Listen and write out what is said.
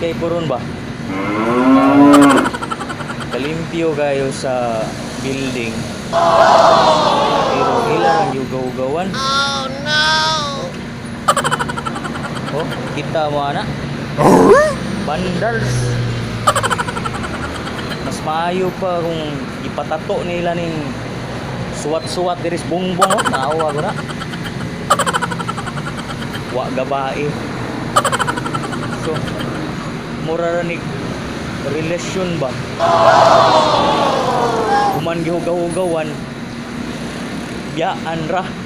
kay ko ron ba? Kalimpyo kayo sa building. Pero ila ang gihugaw-hugawan. Oh no! Oh, kita mo ana. Vandals. Mas maayo pa kung ipatato nila ning suwat-suwat diri sa bungbong, oh. Naawa ko na. Wa gabae. So, mura ra ni relasyon ba? Human gihugaw-hugawan, biyaan ra.